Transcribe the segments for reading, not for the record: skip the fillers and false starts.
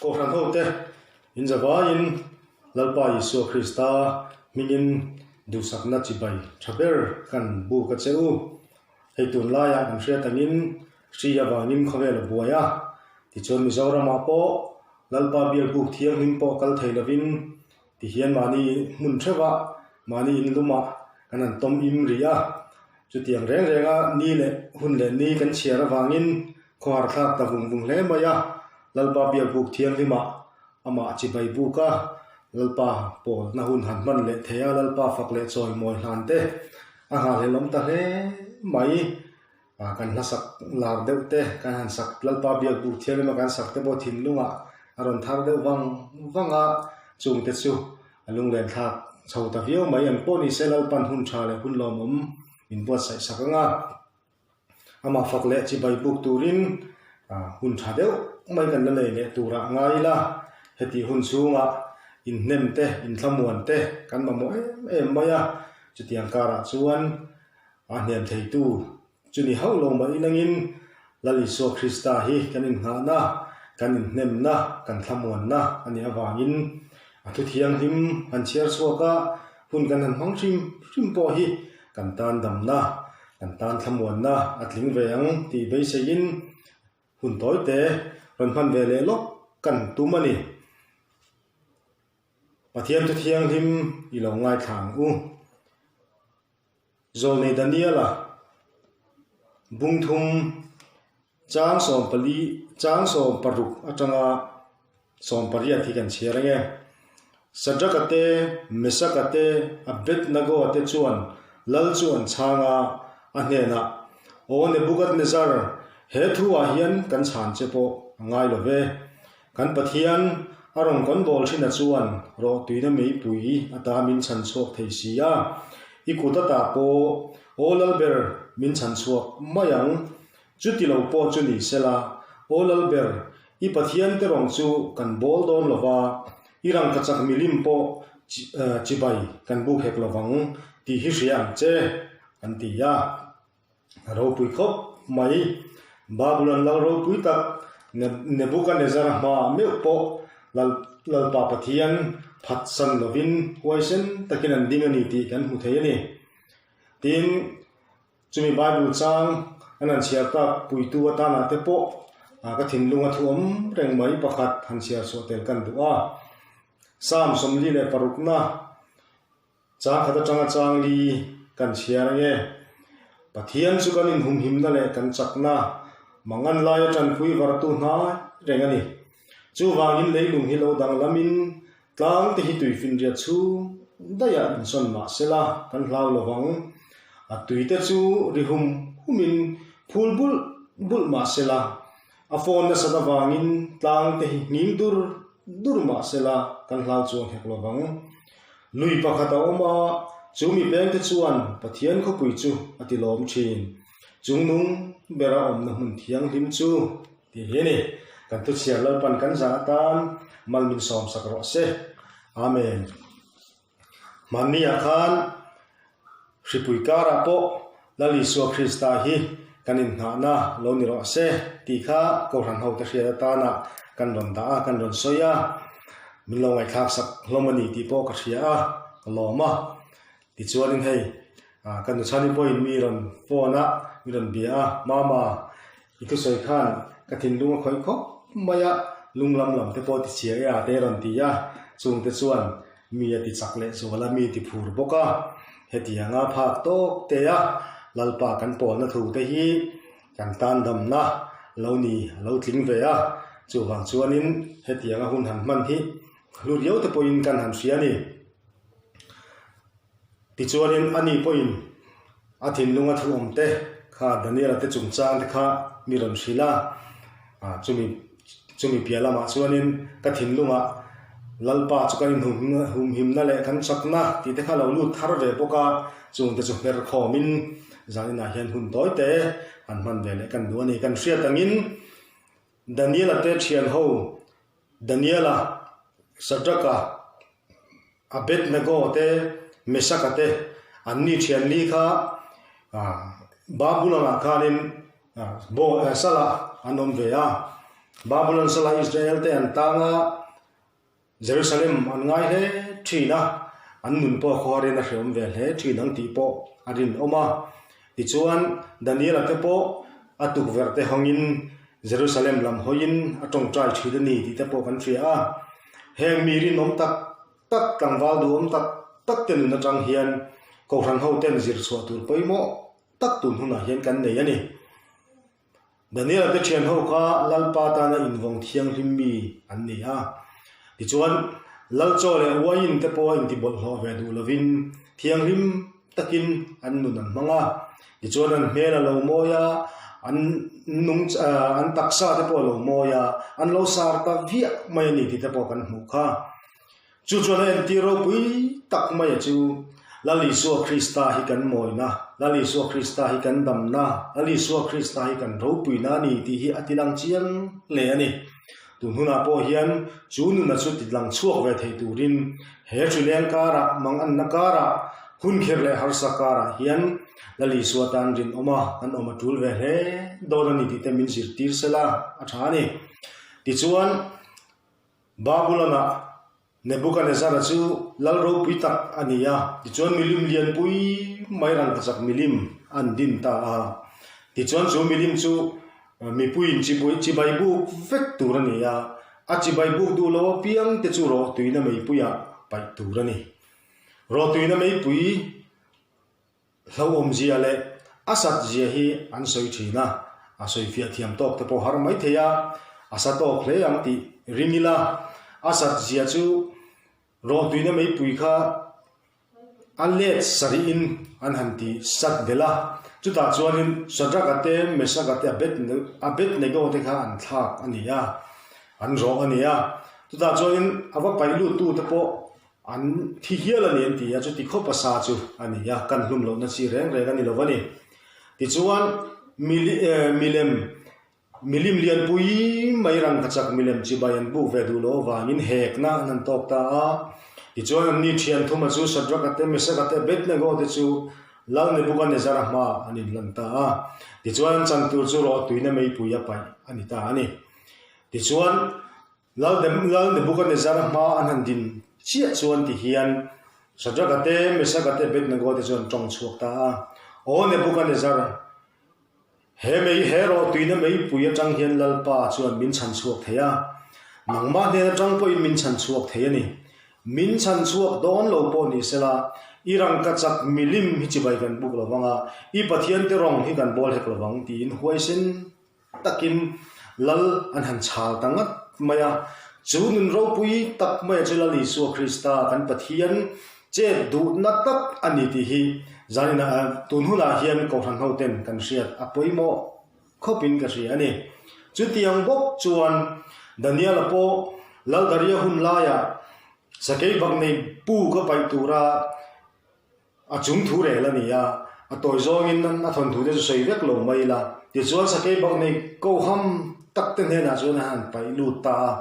Kohhran hote inzavaiin Lalpa Isua Krista hmingin duhsakna chibai tha ber kan buk a che u. Hei tunlaiah kan hriat angin hri avangin khawvel a buai a, tichuan Mizoramah pawh Lalpa biakbuk thianghlim pawh kal thei lovin Tihian mahni hmun theuhah, mahni in lumah kan han tawm im rih a. Chutiang reng renga ni leh hun leh ni kan chhiar avangin khawhar thlak ta vung vung hle mai a. Lalpa biakbuk thianghlimah amah chibai buk a, Lalpa pawlna hun han hman leh thei a, Lalpa fak leh chawimawi hlan te a nghahhlelawm ta hle mai. Kan hla sak lar deuh te, kan han sak Lalpa biakbuk thianghlim a kan sak te pawh thinlungah a rawn thar deuh vang vang a, chungte chu a lunglen thlak chho ta viau mai. Ang pawh ni se Lalpan hun tha leh hun lawmawm min buatsaih sak ang a, amah fak leh chibai buk turin hun tha deuh mai kan la nei leh turah ngai ila, hetih hun chhungah inhnem te, inthlamuan te kan mamawh em em mai a, chutiang karah chuan A hniam theitu chu ni hauh lo mah inangin Lal Isua Krista hi kan inngahna, kan inhnemna, kan thlamuanna a nih avangin a thu thianghlim han chhiar chhuak a, hun kan han hmang hrim hrim pawh hi kan tan damna, kan tan thlamuanna a tling ve ang tih beiseiin hun tawite rawn hman ve leh lawk kan tum a ni. Pathian thu thianghlim i lo ngaithla ang u. Zawlnei Daniela bungthum chang sawmpali chang sawmparuk atanga sawmpariat hi kan chhiar ang e. Sadraka te, Mesaka te, Abednego te chuan lal chu an chhang a, a hnenah, Aw Nebukadnezar, he thu ah hian kan chhan che pawh a ngai lo ve. Kan Pathian a rawn kawn bawl thin a chuan rawh tuina meipui ata min chhan chhuak thei si a, i kut ata pawh Aw Lalber min chhan chhuak mai ang. Chuti lo pawh chu ni sela, Aw Lalber, i Pathian te rawng chu kan bawl dawn lo va, i rangkachak milim pawh chibai kan buk hek lo vang tih hi hria ang che, an ti a. A ropui khawp mai. Babulon lal ropui tak Nebuchadnezzar hmaah meuh pawh Lal Lalpa Pathian phatsan lovin huaisen takin an ding a ni tih kan hmu thei a ni. Tin, chumi Bible chang an han chhiar tak puitu atanah te pawh ka thinlung a thu awm reng mai pakhat han chhiar chhuah tel kan duh a. Psalm 46na Chang khat atanga chang li kan chhiar ange. Pathian chu kan inhumhimna leh kan chakna mangan laia tanpui vartu hnai reng a ni. Chuvangin leilung hi lo danglamin tlang te hi tuifinriat chhung daihah insawn mah sela kan hlau lo vang. A tuite chu ri hum humin phul bulh bulh mah sela a phone nasat avangin tlang te hi nghing dur dur mah sela kan hlau chuang hek lo vang. Lui pakhat a awm a, chu mi pengte chuan Pathian khawpui chu a ti lawm thin. Chungnung bera awmna hmun thianghlim chu tih hi a ni. Kan thuchhiar Lalpan kan zah atan mal min sawmsak rawh se. Amen. Hmanniah khan hripui karah pawh Lal Isua Krista hi kan inngahna lo ni rawh se tih kha Kohhran hote hriat atana kan rawn dah a, kan rawn sawi a. Min lo ngaihthlak sak hlawm a ni tih pawh ka hria a, ka lawm a. Tichuanin hei ka nuchhani pawhin mi rawn phone a, mi rawn bia a, Mama, I thusawi khan ka thinlung a khawih khawp mai a, lung lam lam te pawh ti chhia e a te rawn ti a, chungte chuan mi a ti chak leh zual a, mi ti phur bawk a, hetianga phak tawk te a Lalpa kan pawlna thu te hi kan tan damna lo ni a lo tling ve a, chuvang chuanin hetianga hun han hman hi hlu riau te pawhin kan han hria a ni. Tichuanin ani pawhin a thinlunga thu awm te kha Daniela te chungchang te kha mi rawn hrilh a, ah chumi chumi piah lamah chuanin ka thinlungah Lalpa chu kan inhumhimna leh kan chakna tih te kha lo lut thar ve bawk a, chungte chu hmer khawmin zaninah hian hun tawi te han hman ve leh kan duh a ni. Kan hriat angin Daniela te thian ho Daniela, Sadraka, Abednego te, Mesaka te, an ni thian li kha Babulon ah khanin salah an awm ve a. Babulon sala Israel te an tang a, Jerusalem an ngai hle thin a, an nun pawh khuarin a hreawm ve hle thin ang tih pawh a rinawm a. Tichuan, Daniela te pawh a tukverh te hawngin Jerusalem lam hawiin a tawngtai thin a ni tih te pawh kan hria a. Heng mi rinawm tak tak, tlangval duhawm tak tak te nun atang hian Kohhran hoten zir chhuah tur pawimawh tak tun hunah hian kan nei a ni. Daniel te thian ho kha Lalpa tana invawng thianghlim mi an ni a. Tichuan, Lal chaw leh uaiin te pawh a intibawlhhlawh ve duh lovin thianghlim takin an nun an hmang a. Tichuan an hmel a lo mawi a, an nung an taksa te pawh a lo mawi a, an lo sar ta viah mai a ni tih te pawh kan hmuh kha. Chu chuan a entir ropui tak mai a chu, Lal Isua Krista hi kan mawina, Lal Isua Krista hi kan damna, Lal Isua Krista hi kan ropuina a ni tih hi a tilang chiang hle a ni. Tun hunah pawh hian chu nuna chu tilang chhuak ve thei turin he hrileng karah, manganna karah, hun kher leh harsa karah hian Lal Isua tan rinawm a, kan awm a tul ve hle dawn a ni tih te min zirtir sela a tha a ni. Tichuan, Babulon-ah Nebukanezzar-a chu lal ropui tak a ni a, tichuan milim lianpui mai rangkachak milim an din ta a. Tichuan chu milim chu mipuiin chibai buk vek tur a ni a, a chibai buk duh lo apiang te chu rawhtuina meipuiah paih tur a ni. Rawhtuina meipui Hlauhawmzia leh a satzia hi an sawi thin a, a sawifiah thiam tawk te pawh har mai thei a, a sa tawk hle ang tih ring ila, a satzia chu rawhtuina meipui kha a let sarihin an han ti sat belh a, chutah chuanin Shadrach-a te, Meshach-a te, Abednego te kha an thlak a ni a, an rawh a ni a, chutah chuanin a va paih luttute pawh An thi hial a ni an ti a, chuti khawp a sa chu a ni a, kan hlum lohna chi reng reng a ni lo a ni. Tichuan, milem, milim lianpui mai rangkachak milem chibai an buk ve duh loh avangin hekna an han tawk ta a. Tichuan, anni thian thuma chu Shadrach-a te, Meshach-a te, Abednego te chu Lal Nebuchadnezzar-a hmaah an inlan ta a. Tichuan, an chan tur chu rawhtuina meipui a paih a ni ta a ni. Tichuan, Lal Lal Nebuchadnezzar hma an han din chiah chuan ti hian Shadrach-a te, Meshach-a te, Abednego te chuan tawng chhuak ta a, Aw Nebuchadnezzar, he mei he rawh tuina meipui atang hian Lalpa chuan min chhan chhuak thei a, nangmah hnen atang pawhin min chhan chhuak thei a ni. Min chhan chhuak dawn lo pawh ni sela, i rangkachak milim hi chibai kan buk lovang a, i Pathiante rawng hi kan bawl hek lovang tiin huaisen takin Lal an han chhal ta ngat mai a. Chu nun ropui tak maia chu Lal Isua Krista kan Pathian chet duhna tak a ni tih hi zaninah tun hunah hian Kohhran hoten kan hriat a pawimawh khawpin ka hria a ni. Chutiang bawk chuan Daniela pawh Lal Daria hun laiah sakei bak nei pu ka paih tura A chung thu rel a ni a, a tawi zawngin a thawnthu te chu sawi vek lo mai ila. Tichuan sakei bak nei ko ham tak te hnenah chuan a han paih lut ta a.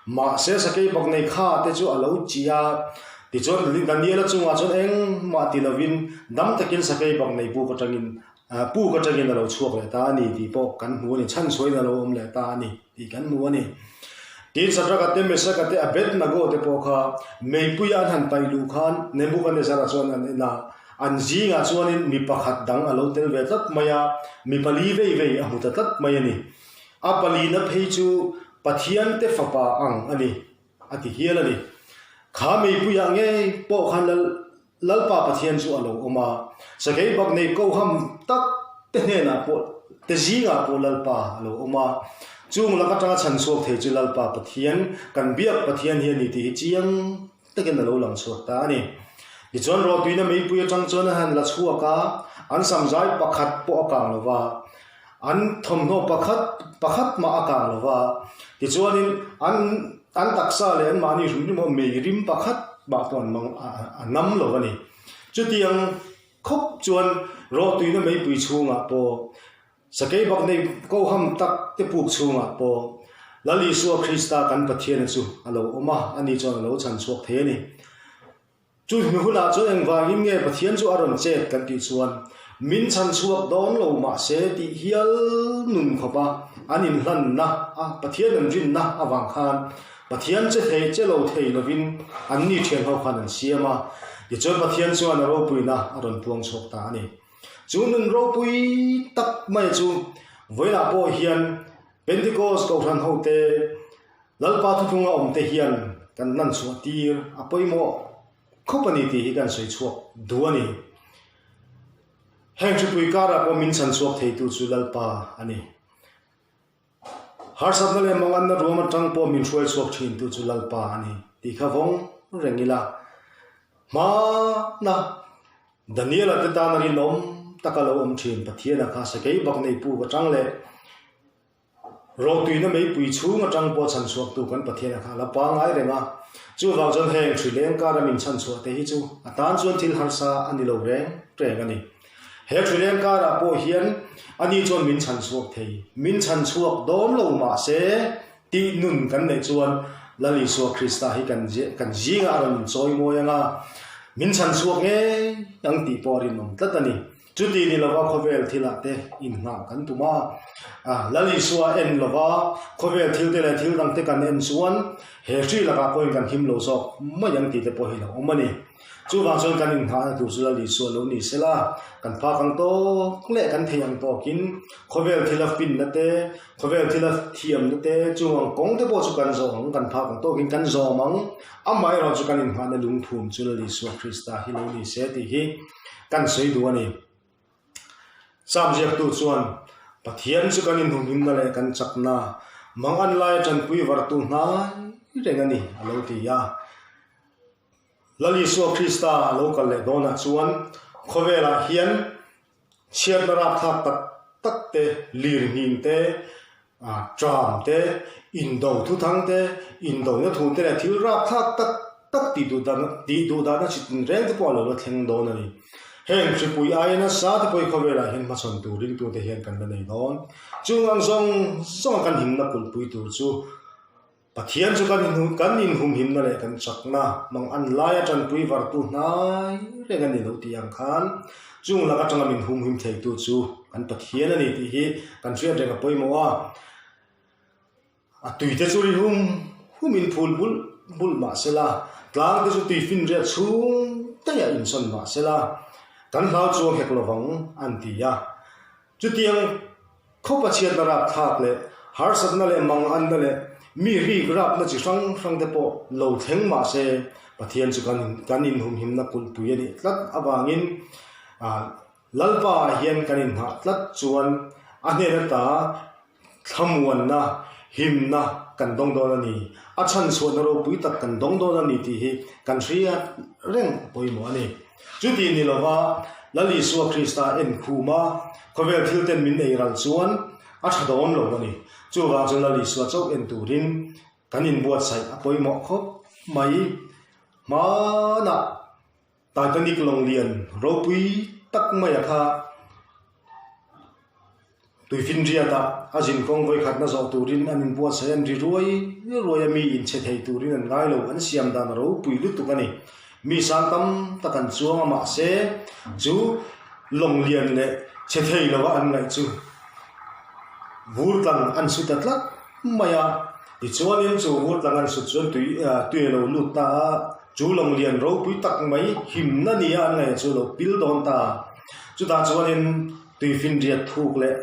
Mahse sakei bak nei kha te chu a lo chi a, tichuan Daniela chungah chuan engmah ti lovin dam takin sakei bak nei puk atangin puk atangin a lo chhuak leh ta a ni tih pawh kan hmu a ni, chhanchhuahin a lo awm leh ta a ni. Tih kan hmu a ni. Tin, Shadrach-a te, Meshach-a te, Abednego te pawh kha meipuia an han paih luh khan Nebuchadnezzar-a chuan an en a, an zingah chuanin mi pakhat dang a lo tel ve tlat mai a, mi pali vei vei a hmu ta tlat mai a ni. A palina phei chu Pathian te fapa ang a ni, a ti hial a ni. Kha meipuiah ngei pawh khan Lal Lalpa Pathian chu a lo awm a, sakei bak nei koham tak te hnenah pawh te zingah pawh Lalpa a lo awm a, chung lak atanga chhan chhuak thei chu Lalpa Pathian, kan biak Pathian hi a ni tih hi chiang takin a lo lang chhuak ta a ni. Tichuan rawhtuina meipui atang chuan a han la chhuak a, an samzai pakhat pawh a kang lo va, an thawmhnaw pakhat pakhat mah a kang lo va, tichuanin an an taksa leh anmahni hrim hrim pawh mei rim pakhat mah pawh an mang a nam lo a ni. Chutiang khawp chuan rawhtuina meipui chhungah pawh sakei bak nei koham tak te puk chhungah pawh Lal Isua Krista kan Pathiana chu a lo awm a, ani chuan a lo chhan chhuak thei a ni. Chu hnu hunah chuan engvangin nge Pathian chu a rawn chet kan tih chuan min chhan chhuak dawn lo mahse tih hial nun khawpa an inhlanna a, Pathian an rinna avang khan Pathian che thei che lo thei lovin anni thian ho khan an siam a, tichuan Pathian chuan a ropuina a rawn puang chhuak ta a ni. Chu nun ropui tak mai chu vawilah pawh hian Pentecost Kohhran hote Lalpa thuthlunga awmte hian kan hlan chhuah tir a pawimawh khawp a ni tih hi kan sawi chhuak duh a ni. Heng hripui karah pawh min chhan chhuak theitu chu Lalpa a ni. Harsatna leh manganna ruam atang pawh min hruai chhuak thintu chu Lalpa a ni tih kha vawng reng ila. Hmana Daniela te tana rinawm taka lo awm thin Pathiana kha sakei bak nei puk atang leh Rawhtuina meipui chhung atang pawh chhan chhuaktu kan Pathian a kha la pangngai reng a. Chuvang chuan heng hri leng kara min chhan chhuah te hi chu a tan chuan thil harsa a ni lo reng reng a ni. He hri leng karah pawh hian ani chuan min chhan chhuak thei, min chhan chhuak dawn lo mah se tih nun kan neih chuan Lal Isua Krista hi kan kan zingah a rawn inchawi mawi ang a, min chhan chhuak ngei ang tih pawh a rinawm tlat a ni. Chuti ni lova khawvel thilah te inngah kan tum a, Lal Isua en lova khawvel thil te leh thil dang te kan en chuan he hri lakah pawhin kan him lo zawk mai ang tih te pawh hi lo awm a ni. Chuvang chuan kan inngahna tur chu Lal Isua lo ni sela, kan phak ang tawk leh kan thei ang tawkin khawvel thila finna te, khawvel thila thiamna te chung ang kawng te pawh chu kan zawh ang, kan phak ang tawkin kan zawm ang. Amaherawhchu kan inngahna lungthum chu Lal Isua Krista hi lo ni se tih hi Kan sawi duh a ni. Sam ziaktu chuan, Pathian chu kan inhumhimna leh kan chakna, mang an laia tanpui vartu hnai reng a ni, a lo ti a. Lal Isua Krista a lo kal leh dawnah chuan khawvelah hian chhiatna rapthlak tak tak te, lirnghing te, tram te, indo thuthang te, indona thu te leh thil rapthlak tak tak tih duh dan tih duh dahna chi tin reng te pawh a lo la thleng dawn a ni. Heng hripui aia nasa te pawh hi khawvelah hian hmachhawn tur ringtute hian kan la nei dawn. Chung ang zawng zawnga kan himna kulhpui tur chu Pathian chu kan kan inhumhimna leh kan chakna mang an laia tanpui vartu hnai reng a ni lo tih ang khan chung lak atanga min humhim theitu chu kan Pathian a ni tih hi kan hriat reng a pawimawh a. A tuite chu ri hum humin phul bulh bulh mah sela, tlangte chu tui finriat chhung daih a insawn mah sela, kan hlau chuang hek lovang an ti a. Chutiang khaw pachhiatna rapthlak leh harsatna leh manganna leh mi rik rapna chi hrang hrang te pawh lo thleng mah se Pathian chu kan kan inhumhimna kulhpui a nih tlat avangin Lalpa ah hian kan inhnah tlat chuan a hnen ata thlamuanna, himna kan dawng dawn a ni. A chhanchhuahna ropui tak kan dawng dawn a ni tih hi kan hriat reng a pawimawh a ni. Chuti ni lova Lal Isua Krista en khum a, khawvel thil ten min ei ral chuan a tha dawn lo a ni. Chuvang chuan Lal Isua chauh en turin kan inbuatsaih a pawimawh khawp mai. Hmanah Titanic lawnglian ropui tak maia kha Tuifinriatah a zinkawng vawikhatna zawh turin an inbuatsaih an ri ruai ruai a, mi inchhe thei turin an ngai lo, an siam dan a ropui lutuk a ni. Mi sang tam tak an chuang a mahse chu lawng lian leh chhe thei lova an ngaih chu vur tlang an su ta tlat mai a, tichuanin chu vur tlang an sut chuan tui tui a lo lut ta a, chu lawng lian ropui tak mai himna nia an ngaih chu a lo pil dawn ta a, chutah chuanin Tuifinriat thuk leh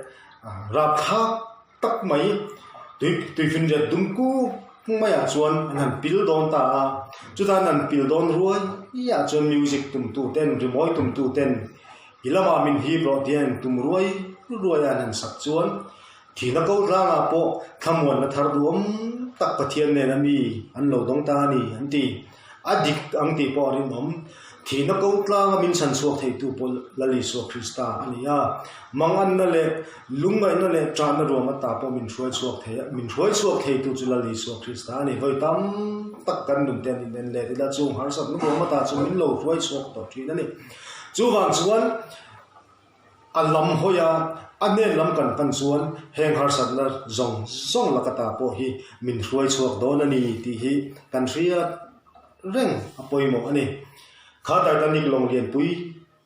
rapthlak tak mai tui tuifinriat dum kuk maiah chuan an han pil dawn ta a, chutah an han pil dawn ruai ah chuan music tum tu ten rimawi tum tu ten i lamah min hip rawh tih a intum ruai ruai a an han sak chuan thihna ko tlangah pawh thlamuanna thar duhawm tak Pathian nen a mi an lo dawng ta a ni an ti. A dik ang tih pawh a rinawm. Thihna ko tlanga min chhan chhuak theitu pawh Lal Isua Krista a ni a. Manganna leh lungngaihna leh ṭahna ruam ata pawh min hruai chhuak thei a, min hruai chhuak theitu chu Lal Isua Krista a ni. Vawi tam tak kan nunte an inen let ila chung harsatna ruam ata chu min lo hruai chhuak tawh ṭhin a ni. Chuvang chuan A lam hawi a, a hnen lam kan pan chuan heng harsatna zawng zawng laka ta pawh hi min hruai chhuak dawn a ni tih hi kan hriat reng a pawimawh a ni. Kha Titanic lawng lianpui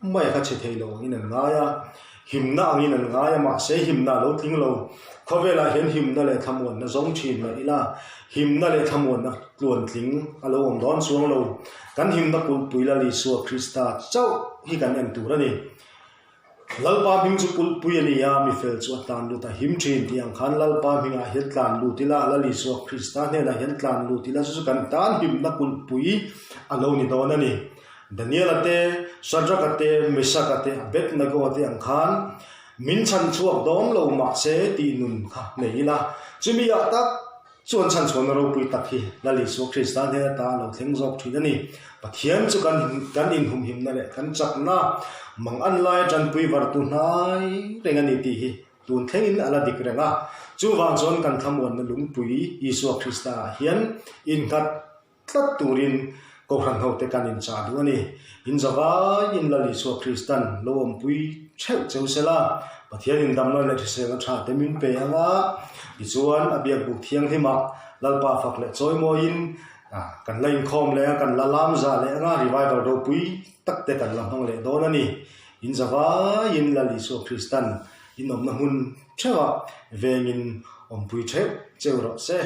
mai kha chhe thei lo angin an ngai a, himna angin an ngai a, mahse himna a lo tling lo. Khawvelah hian himna leh thlamuanna zawng thin mah ila, himna leh thlamuanna tluantling a lo awm dawn chuang lo. Kan himna kulhpui Lal Isua Krista chauh hi kan en tur a ni. Lalpa hming chu kulhpui a ni a, mi fel chu a tlan lut a him thin tih ang khan Lalpa hmingah hian tlan lut ila, Lal Isua Krista hnenah hian tlan lut ila chu chu kan tan himna kulhpui a lo ni dawn a ni. Daniela te, Shadrach-a te, Meshach-a te, Abednego-a te ang khan Min chhan chhuak dawn lo mahse tih nun kha nei ila, chumi ah tak chuan chhan chhuahna ropui tak hi Lal Isua Krista hnen ata a lo thleng zawk thin a ni. Pathian chu kan kan inhumhimna leh kan chakna mang an lai tanpui vartu hnai reng a ni tih hi tun thlengin a la dik reng a. Chuvang chuan kan thlamuanna lungpui Isua Krista ah hian innghat Tlat turin Kohhran hote kan inchah duh a ni. In zavaiin Lal Isua Kristan lo awmpui theuh cheu se la, Pathian indamna leh hriselna tha te min pe ang a, tichuan a biakbuk thianghlimah Lalpa fak leh chawimawiin kan la inkhawm leh a, kan la lam zah leh ang a, revival ropui tak te kan la hmang leh dawn a ni. In zavaiin Lal Isua Kristan in awmna hmun theuhah vengin awmpui theuh cheu rawh se.